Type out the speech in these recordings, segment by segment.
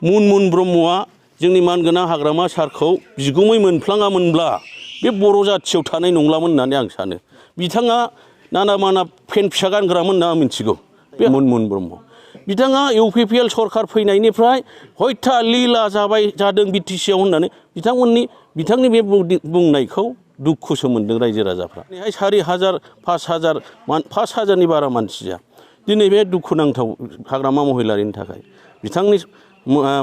मुन ब्रह्मआ जोंनि मानगोनां हाग्रामा सारखौ बिगुमै मोनफ्लाङामोनब्ला बे बर' जाथियाव थानाय नंलामोन होननानै आं सानो। बिथाङा नाना माना पेन्ट फिसा गानग्रामोन होनना आं मिथिगौ बे मुन ब्रह्म। बिथाङा इउपिपिएल सरकार फैनायनिफ्राय हयथा लीला जादों बिटिसिआव होननानै बिथांनि बे बुंनायखौ दुखुसो मोनदों रायजो राजाफ्रा। दिनैहाय 4,000 5,000नि बारा मानसिया दिनै बे दुखुनांथाव हाग्रामा महिलारिनि थाखाय बिथांनि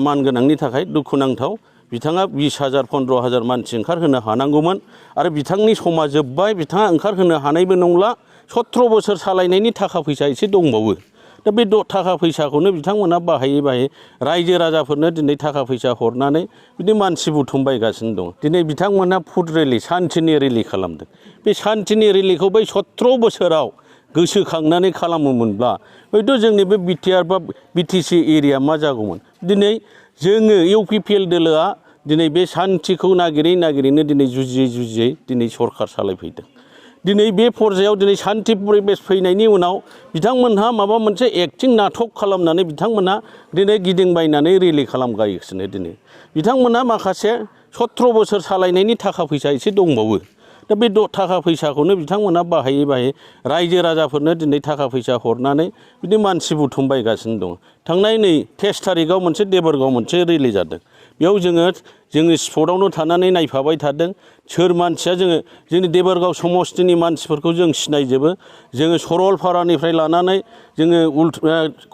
मानगोनांनि थाखाय दुखुनांथाव। बिथाङा 20,000 15,000 मानसि ओंखारहोनो हानांगौमोन आरो बिथांनि समा जोब्बाय। बिथाङा ओंखारहोनो हानायबो नंला। 17 बोसोर सालायनायनि थाखा फैसा एसे दंबावो। दा बे थाखा फैसाखौनो बिथांमोना बाहायै रायजो राजाफोरनो दिनै थाखा फैसा हरनानै बिदि मानसि बुथुमबायगासिनो दं। दिनै बिथांमोना फुड रेलि सान्थिनि रेलि खालामदों। बे सान्थिनि रेलिखौ बै 17 बोसोराव गोसोखांनानै खालामोमोनब्ला हयथ' जोंनि बे बिटिआर बा बिटिसि एरिया मा जागौमोन। दिनै जोङो इउपिपिएल दोलोआ दिनै बे सान्थिखौ नागिरैनो दिनै जुजियै दिनै सरकार सालायफैदों। दिनै बे पर्यायाव दिनै सान्थि परिबेश फैनायनि उनाव बिथांमोनहा माबा मोनसे एक्टिं नाटक खालामनानै बिथांमोनहा दिनै गिदिंबायनानै रेलि खालामगासिनो। दिनै बिथांमोनहा माखासे 17 बोसोर सालायनायनि थाखा फैसा एसे दंबावो। दा बे थाखा फैसाखौनो बिथांमोना बाहायै रायजो राजाफोरनो दिनै थाखा फैसा हरनानै बिदि मानसि बुथुमबायगासिनो दं। थांनाय नै 23 तारिखआव मोनसे देबोरगाव मोनसे रेलि जादों। बेयाव जोङो स्पटआवनो थानानै नायफाबाय थादों। सोर मानसिया जोंनि देबोरगाव समस्तिनि मानसिफोरखौ जों सिनायजोबो। जोङो सरलपारानिफ्राय लानानै जोङो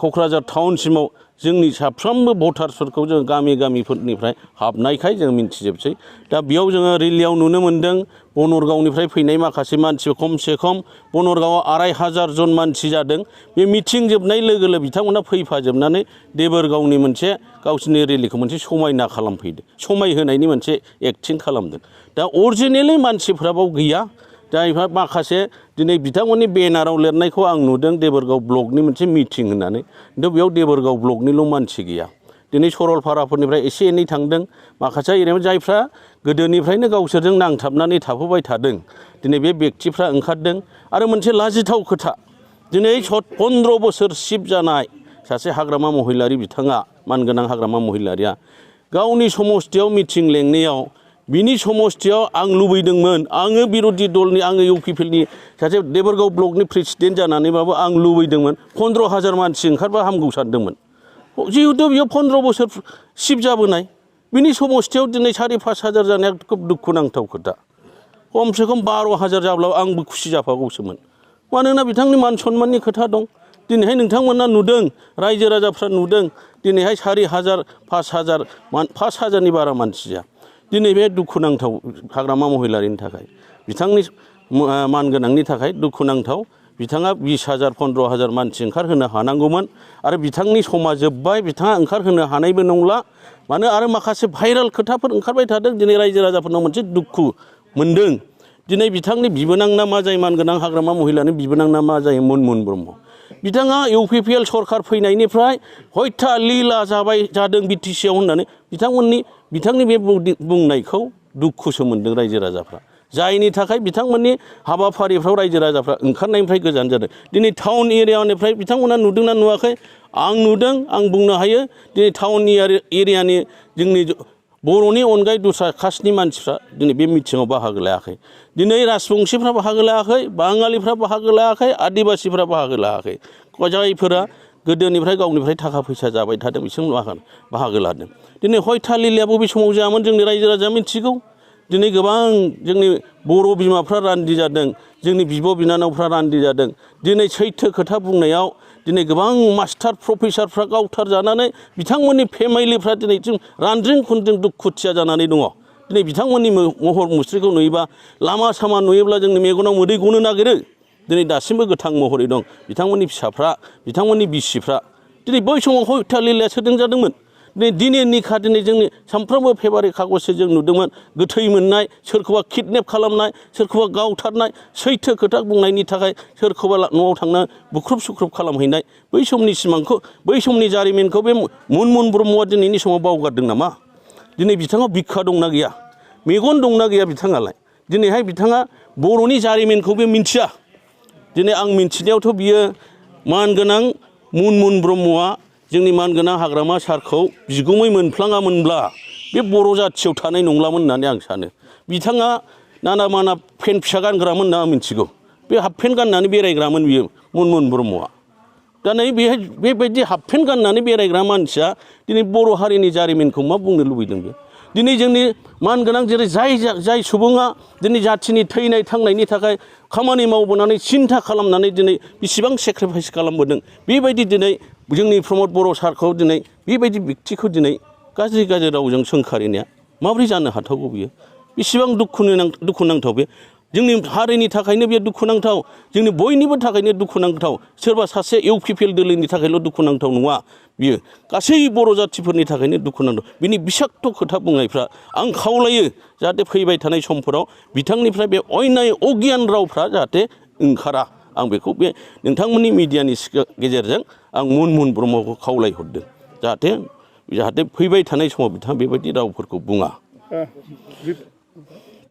क'क्राझार टाउनसिमाव जोंनि साफ्रोमबो भटार्सफोरखौ जों गामिफोरनिफ्राय हाबनायखाय जों मिन्थिजोबसै। दा बेयाव जोङो रेलियाव नुनो मोन्दों बनरगावनिफ्राय फैनाय माखासे मानसि खमसे खम बनरगावआव 2,500 जन मानसि जादों। बे मिथिं जोबनाय लोगो लोगो बिथांमोना फैफाजोबनानै देबोरगावनि मोनसे गावसिनि रेलिखौ मोनसे समायना खालामफैदों। समायहोनायनि मोनसे एक्टिं खालामदों। दा अरिजिनेलि मानसिफ्रा बाव गैया। दा माखासे दिनै बिथांमोननि बेनाराव लिरनायखौ आं नुदों देबोरगाव ब्लकनि मोनसे मिटिं होननानै। खिन्थु बेयाव देबोरगाव ब्लकनिल' मानसि गैया। दिनै सरलपाराफोरनिफ्राय एसे एनै थांदों। माखासे ओरैनो जायफ्रा गोदोनिफ्रायनो गावसोरजों नांथाबनानै थाफाबाय थादों दिनै बे बेक्तिफ्रा ओंखारदों। आरो मोनसे लाजिथाव खोथा दिनै 15 बोसोर सिफ जानाय सासे हाग्रामा महिलारि बिथाङा मानगोनां हाग्रामा महिलारिया गावनि समस्तियाव मिटिं लेंनायाव बिनि समस्तियाव आं लुबैदोंमोन आङो बिर'धि दलनि आङो इउपिपिएलनि सासे देबोरगाव ब्लकनि प्रेसिडेन्ट जानानैबाबो आं लुबैदोंमोन 15,000 मानसि ओंखारबा हामगौ सानदोंमोन। जिहेतु बेयाव 15 बोसोर सिफ जाबोनाय बिनि समस्तियाव दिनै 4,000-5,000 जानाया खोब दुखुनांथाव खोथा। खमसे खम 12,000 जाब्लाबो आंबो खुसि जाफागौसोमोन। मानोना बिथांनि मान सन्माननि खोथा दं। दिनैहाय नोंथांमोना नुदों रायजो राजाफ्रा नुदों दिनैहाय 4,000-5,000नि बारा मानसिया दिनै बे दुखुनांथाव हाग्रामा महिलारिनि थाखाय बिथांनि मानगोनांनि थाखाय दुखुनांथाव। बिथाङा 20,000 15,000 मानसि ओंखारहोनो हानांगौमोन आरो बिथांनि समा जोब्बाय। बिथाङा ओंखारहोनो हानायबो नंला। मानो आरो माखासे भाइरेल खोथाफोर ओंखारबाय थादों। दिनै रायजो राजाफोरनाव मोनसे दुखु मोनदों। दिनै बिथांनि बिबोनांना मा जायो मानगोनां हाग्रामा महिलानि बिबोनांना मा जायो मुन ब्रह्म। बिथाङा इउपिपिएल सरकार फैनायनिफ्राय हयथा लीला जादों बिटिसिआव होननानै बिथांनि बे बुंनायखौ दुखुसो मोनदों रायजो राजाफ्रा। जायनि थाखाय बिथांमोननि हाबाफारिफ्राव रायजो राजाफ्रा ओंखारनायनिफ्राय गोजान जादों। दिनै टाउन एरियानिफ्राय बिथांमोना नुदोंना नुवाखै आं नुदों। आं बुंनो हायो दिनै टाउन एरियानि जोंनि बर'नि अनगायै दस्रा कास्टनि मानसिफ्रा दिनै बे मिटिङाव बाहागो लायाखै। दिनै राजबंसिफ्रा बाहागो लायाखै, बाङालिफ्रा बाहागो लायाखै, आदिबासिफ्रा बाहागो लायाखै। जायफोरा गोदोनिफ्राय गावनिफ्राय थाखा फैसा जाबाय थादों बिसोर बाहागो लादों। दिनै हयथा लिलाया बबे समाव जायामोन जोंनि रायजो राजाया मिथिगौ। दिनै गोबां जोंनि बर' बिमाफ्रा रान्दि जादों। जोंनि बिब' बिनानावफ्रा रान्दि जादों। दिनै सैथो खोथा बुंनायाव दिनै गोबां मास्टार प्रफेसारफ्रा गावथार जानानै बिथांमोननि फेमिलिफ्रा दिनै जों रानद्रिं खुनद्रिं दुखुथिया जानानै दङ। दिनै बिथांमोननि महर मुस्रिखौ नुयोबा लामा सामा नुयोब्ला जोंनि मेगनाव मोदै गनो नागिरो। दिनै दासिमबो गोथां महरै दं बिथांमोननि फिसाफ्रा बिथांमोननि बिसिफ्रा। दिनै बै समाव हयथा लिलाया सोरजों जादोंमोन। दिनै निखा दिनै जोंनि सानफ्रोमबो फेभारेट कागजसो जों नुदोंमोन गोथै मोननाय, सोरखौबा किडनेप खालामनाय, सोरखौबा गावथारनाय, सैथो खोथा बुंनायनि थाखाय सोरखौबा न'आव थांना बुख्रुब सुख्रुब खालामहैनाय। बै समनि सिमांखौ बै समनि जारिमिनखौ बे मुन ब्रह्मआ दिनैनि समाव बावगारदों नामा? दिनै बिथाङा बिखा दंना गैया? मेगन दंना गैया बिथाङालाय? दिनैहाय बिथाङा बर'नि जारिमिनखौ बे मिन्थिया। दिनै आं मिन्थिनायावथ' बियो मानगोनां मुन ब्रह्मआ जोंनि मानगोनां हाग्रामा सारखौ बिगुमै मोनफ्लाङामोनब्ला बे बर' जाथियाव थानाय नंलामोन होननानै आं सानो। बिथाङा नाना माना पेन्ट फिसा गानग्रामोन होनना आं मिथिगौ। बे हाफ पेन्ट गाननानै बेरायग्रामोन बियो मनमोहन ब्रह्मआ। दा नै बेबायदि हाफ पेन्ट गाननानै बेरायग्रा मानसिया दिनै बर' हारिनि जारिमिनखौ मा बुंनो लुबैदों बे? दिनै जोंनि मानगोनां जेरै जाय सुबुङा दिनै जाथिनि थैनाय थांनायनि थाखाय खामानि मावबोनानै सिन्था खालामनानै दिनै बेसेबां सेक्रिफाइस खालामबोदों, बेबायदि दिनै जोंनि प्रमद बर' सारखौ दिनै बेबायदि व्यक्तिखौ दिनै गाज्रि रावजों सोंखारिनाया माबोरै जानो हाथावगौ बियो? बेसेबां दुखुनांथाव बे जोंनि हारिनि थाखायनो बे दुखुनांथाव, जोंनि बयनिबो थाखायनो दुखुनांथाव। सोरबा सासे इउपिपिएल दोलोनि थाखायल' दुखुनांथाव नङा बियो, गासै बर' जाथिफोरनि थाखायनो दुखुनांथाव। बिनि बिसाक्त खोथा बुंनायफ्रा आं खावलायो जाहाथे फैबाय थानाय समफोराव बिथांनिफ्राय बे अयनाय अगियान रावफ्रा जाहाथे ओंखारा। आं बेखौ बे नोंथांमोननि मिडियानि गेजेरजों आं मनमोहन ब्रह्मखौ खावलायहरदों जाहाथे फैबाय थानाय समाव बिथाङा बेबायदि रावफोरखौ बुङा।